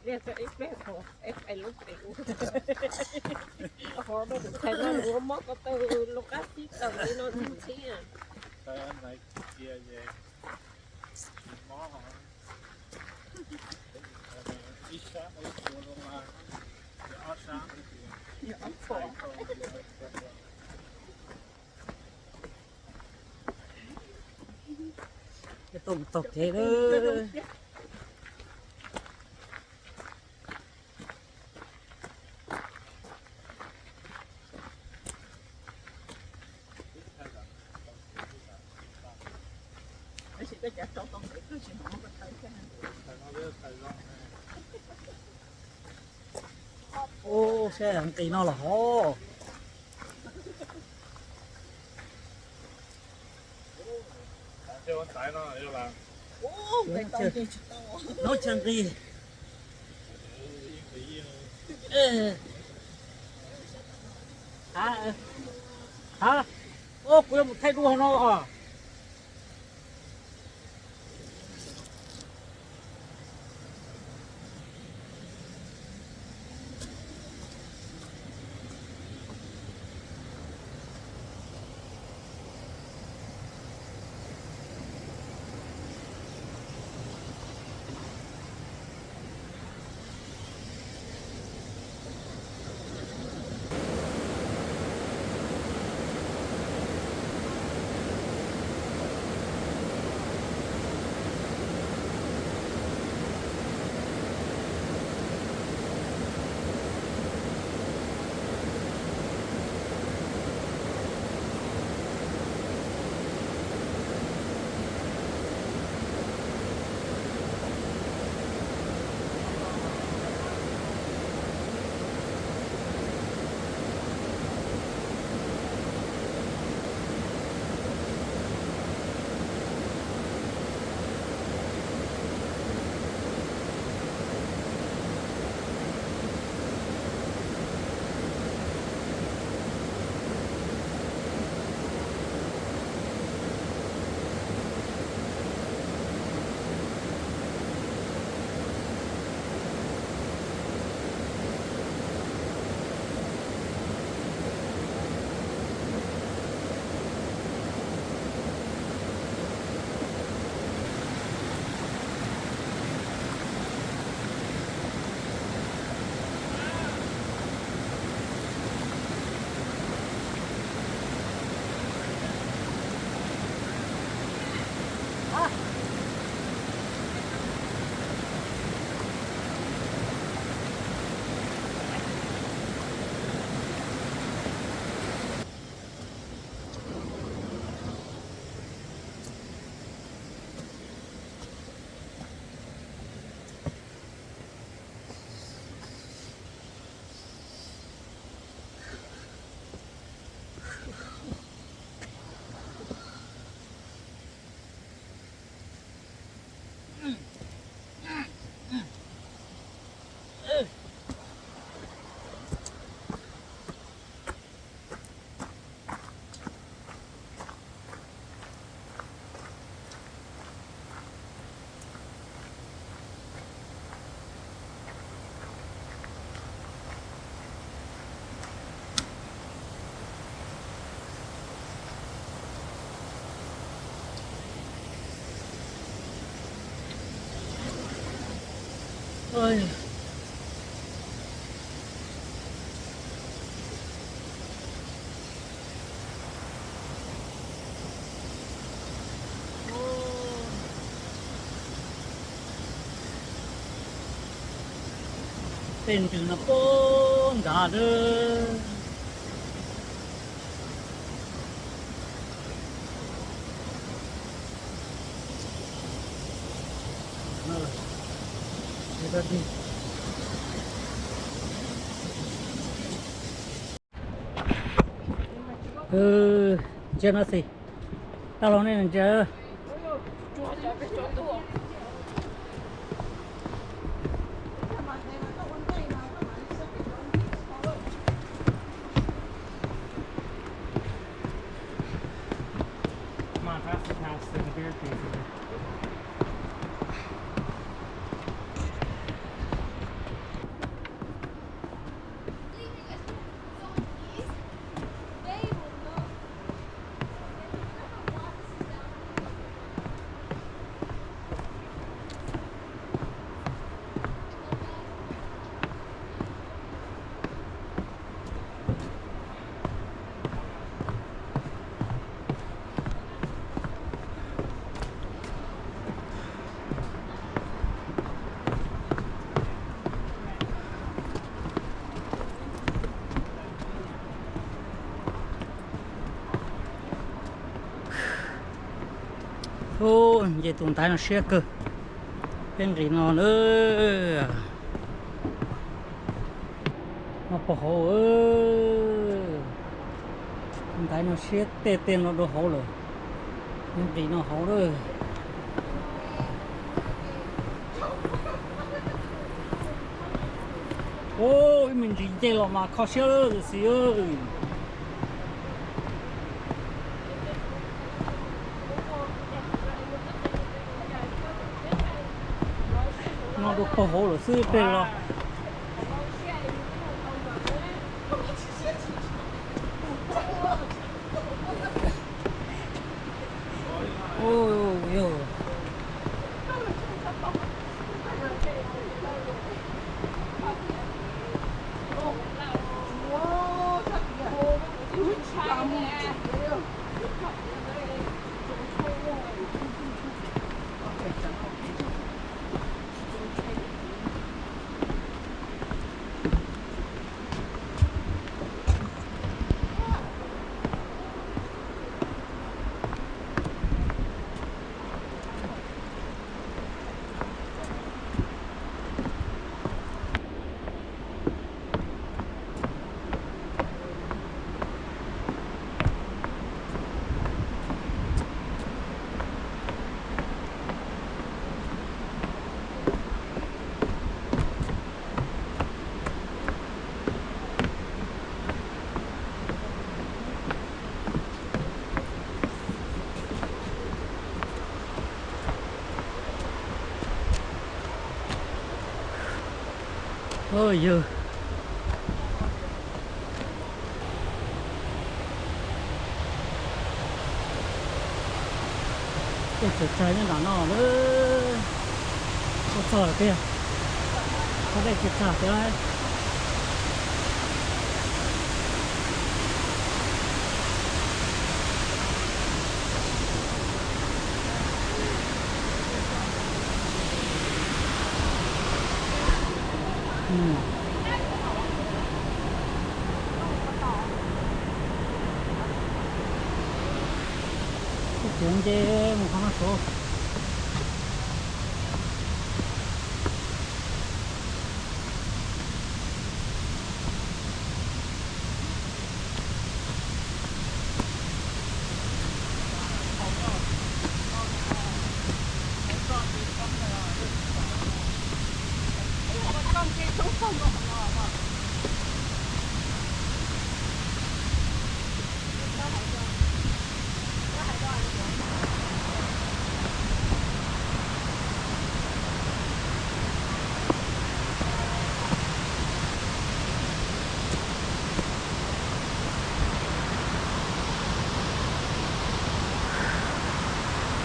Ib pliag tso ib pliag thaum ib pliag lub pem ua. Qhov no kuv thaij no kuv mob ko taw lub qab tib taug li no ntxhiab. Ib sab ib tua no mas ob sab. Tau tau kev lawm. Ub, saib nqis no los hov. Nov chaw nqis. Ha, ub, kuv yuav mus thaij dua no os. Tej ntws no puag nrad lawm. Ntsia no xis, tau los nej ntsia. Come on, pass the pass, there's a bear cave here. Ces tus ntaiv no siab kawg. Peb nqis no na, no puag hauv. Tus ntaiv no siab tej tej no rau hauv lawm. Nqis no hauv lawm. Ib me ntsis nce los mas kho siab lawm xis. No rau puag hauv lawm xwb pem los. Yawg, tej txawm tsag nyob nram no lawm. Tuaj txog lawm tiag. Qhov dej tsis tsag tiag. Cov nce mus qhov no saud.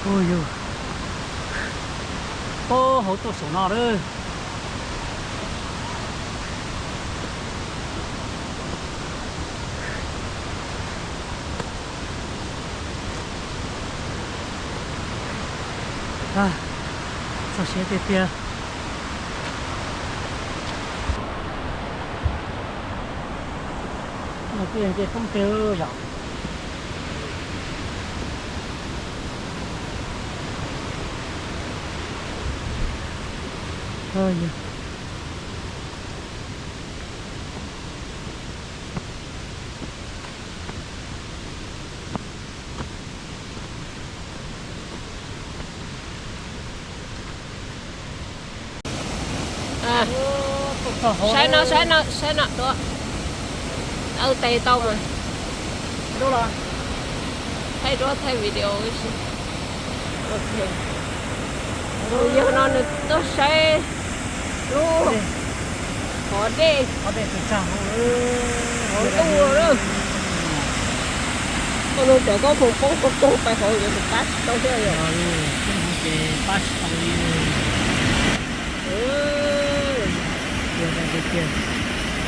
Ua yog, puag hauv tuaj saum no lawm. Txog siav tiag tiag. Nce poob teg yom. Saib no, saib no, saib no duab. Tau tes tau mas. Thaij duab thaij video ib si. Tus yawg no nws tuaj saib lub qhov dej, qhov ntuj lawm. Ua no cov koob hmoov poob poob poob pais hauv yuav tsum pab tsis tau thiab yom. Koob hmoov ces pab tsis tau li.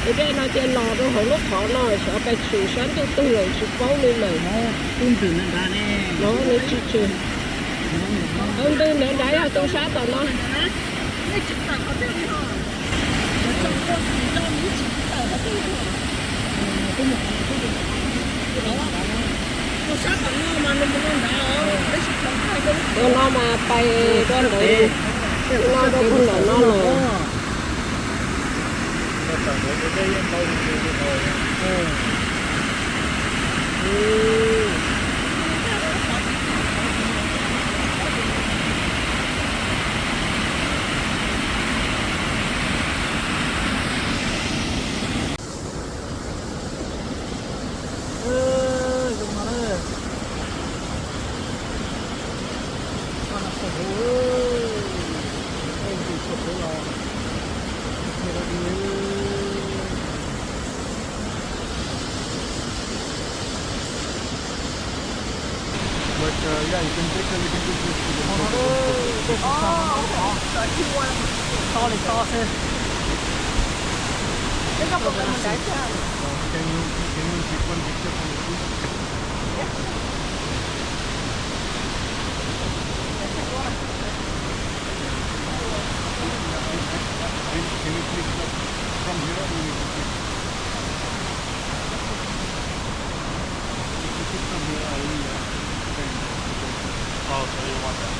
Tus dej no cia los rau hauv lub qhov no, xyov pes tshwm sab ntuj twg lawm tsis paub li lawm. Tub ntws nrad nrad ne. No nws tsis tshwm. Tus ntws nrad nrad yog tus sab tom no. Tus sab tom no mas nws mus rau nrad os, tab sis thaum twg lub Tus no mas pais rau ntawd, tus no rau puag nram no lawm. But uh, yeah, you can take a little bit close to the photo. Oh, okay. So if you want to, to li to xwb. Can you, can you take one picture for me, please? Can, can you click the, from here? You need to click. If you click from here, I will, uh, send. Oh, so you want that?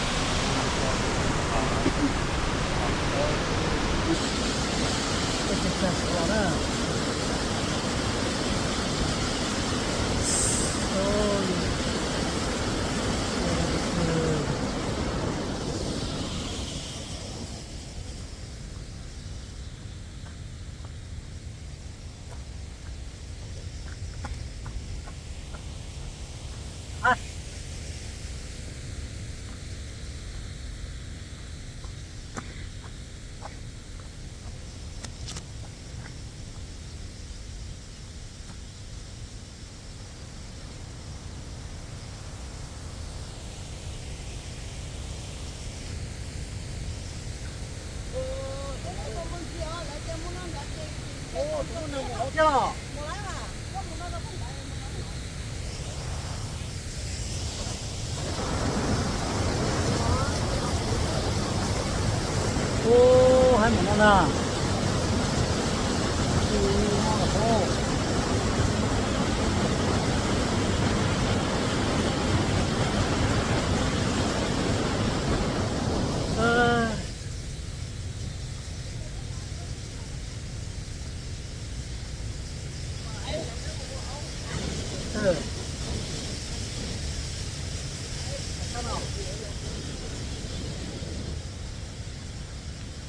Ub, haib mus no na.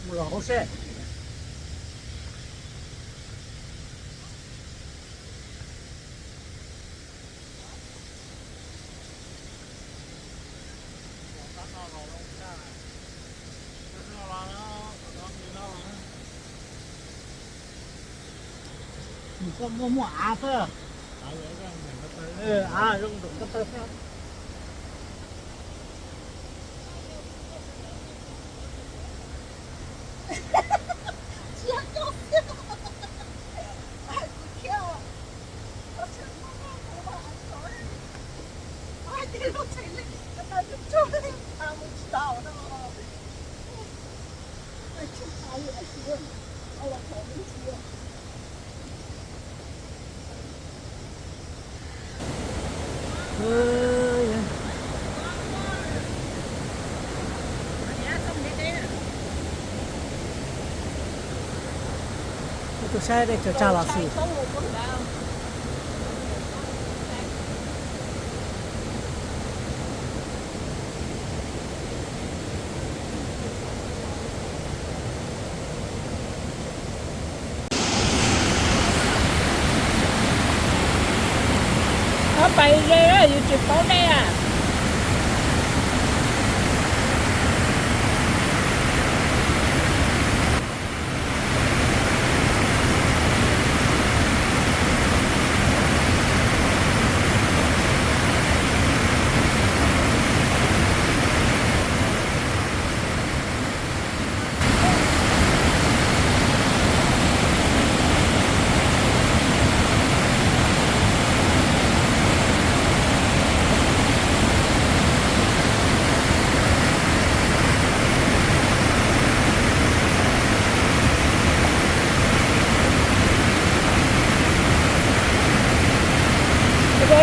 Mus los hauv seb. Nws koj muaj muaj av xwb. Av zoo nraum ko taw xwb. Tus saib dej tsaws tsag los xwb. Ob pais ze, yus tsis paub dej a.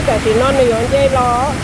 Tam sim no nws yuav nce los.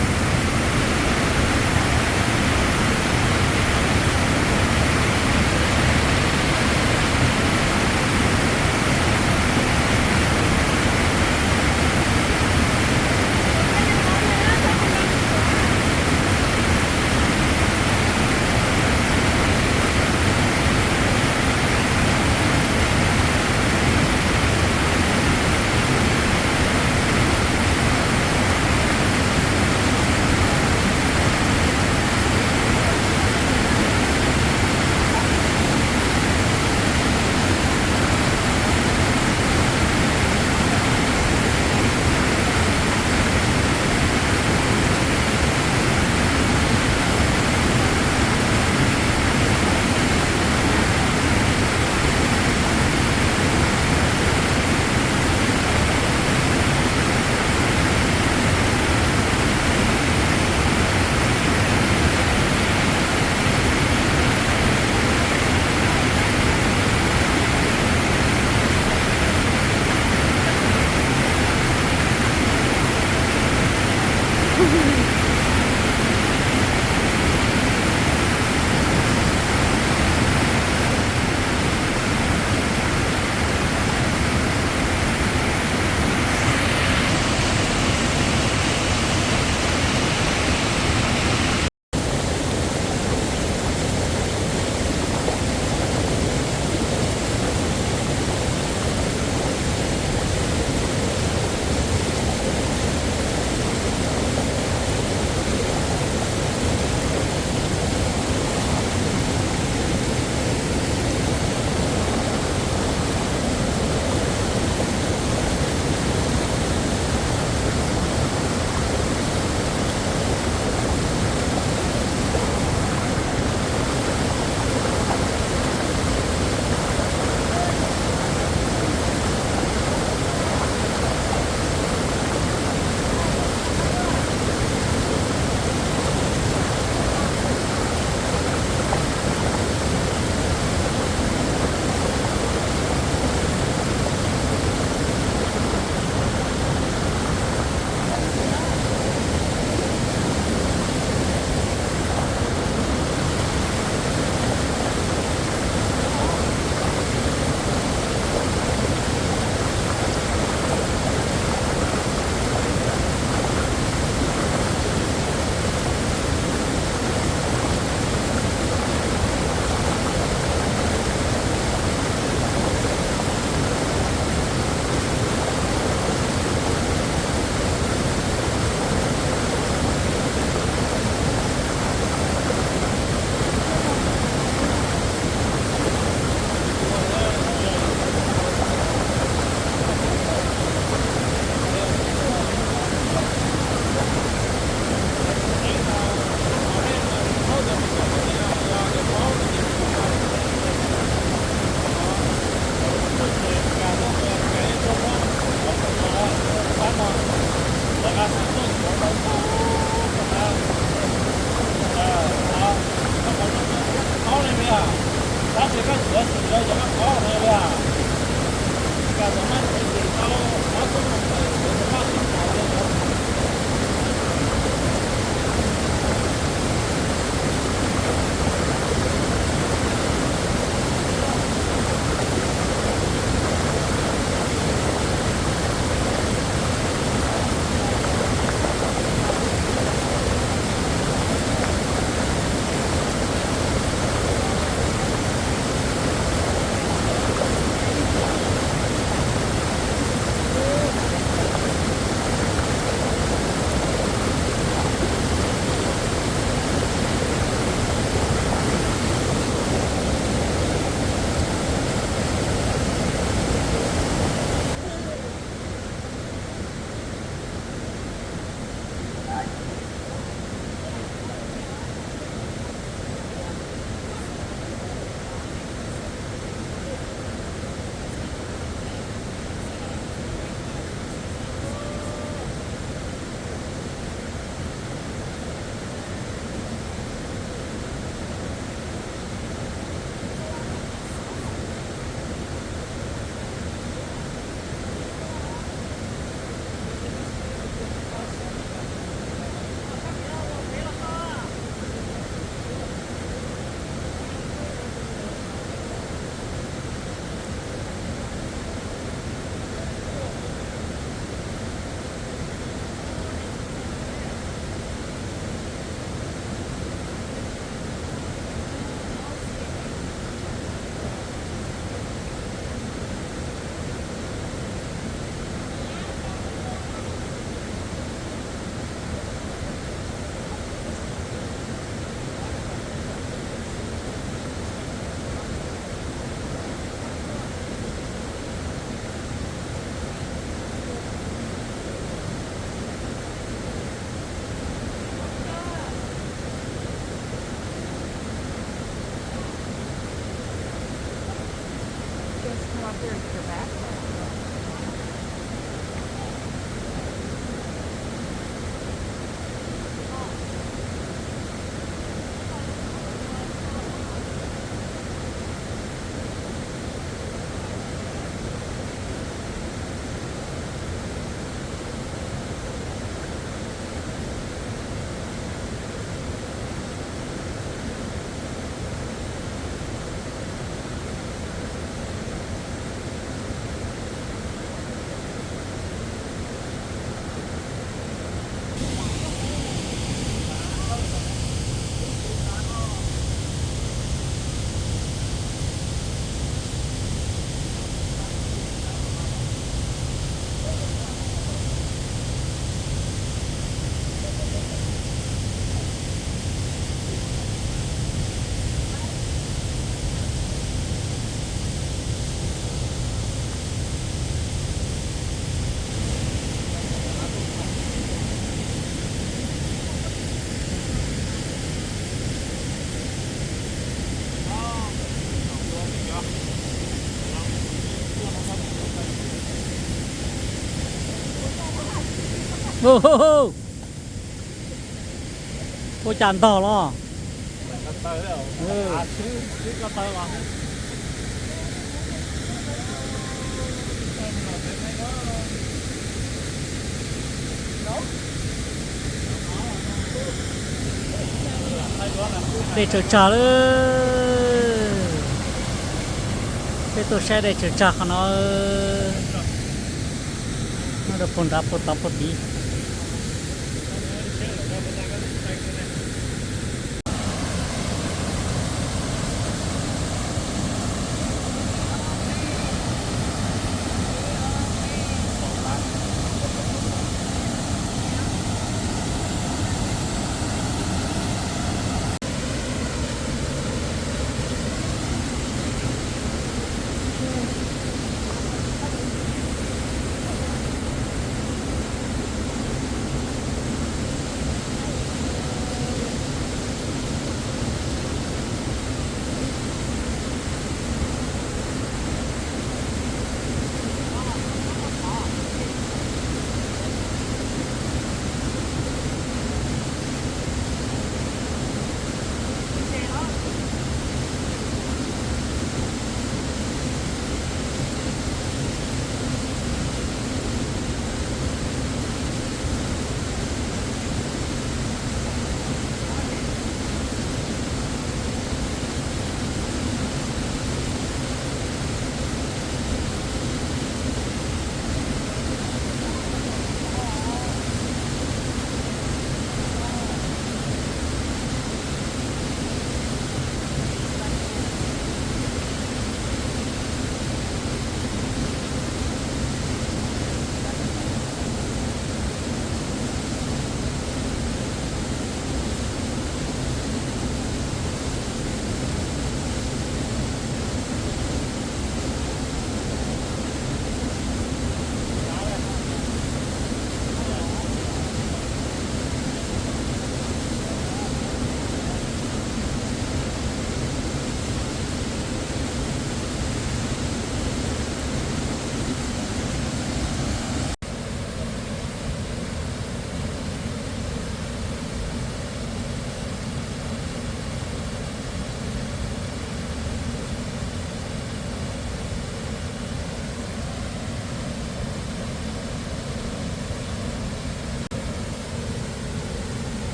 Ua cas ntog los? Dej tsaws tsag lawm. Peb tuaj saib dej tsaws tsag qhov no. Nyob rau puag nrad puag tod puag tid.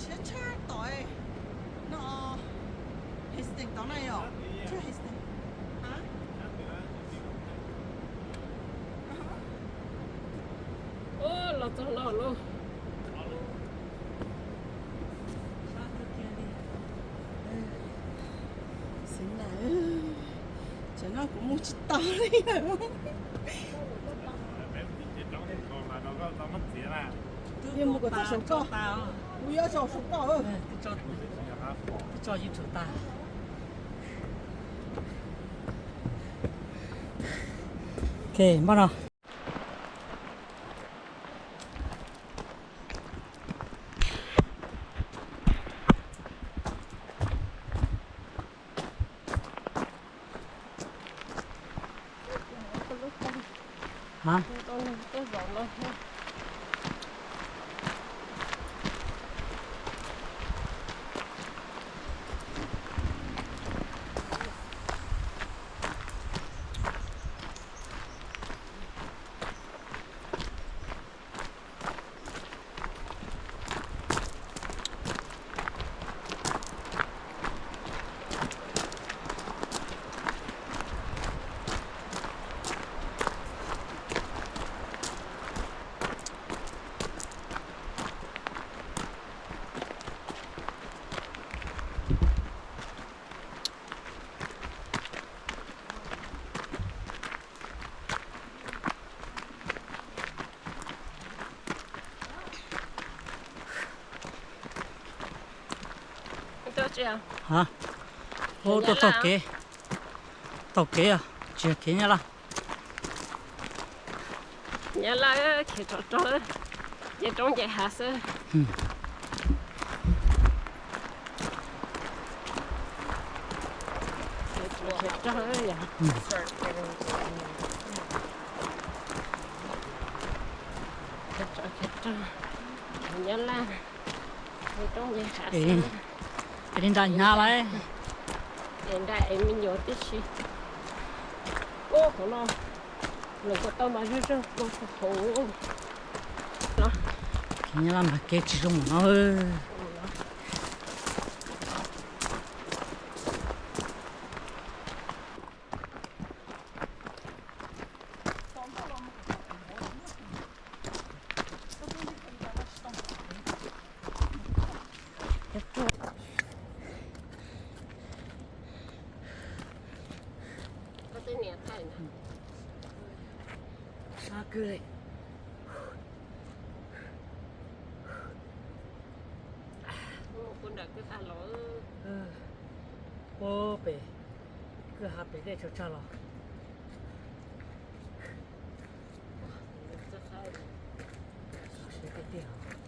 Tshab tshab tom no, Hastings tom no yom, tshab Hastings. Los txog no lauj. Xeev Laus, tsam no kuv mus tsis tau li. Yeej mus kom txog saum koj, kuv yuav txog saum koj. Ok, npaj no. Ub, tuaj taug kev, taug kev, tsis yog kev Nyab Laj. Nyab Laj khiav rov rog, nce roob nce hav xwb. Khiav rov khiav rog, Nyab Laj, nce roob nce hav xwb. Es li nra hnyav lawm. Es nra es me nyuam tib si. Ub, qhov no, lawv kuj tau mas zuj zog no hauv no. Nyab Laj mas kev tsis zoo no. Sab kawg li. Puag pem kwj ha pem dej tsawg tsawg los. Siab tiag tiag.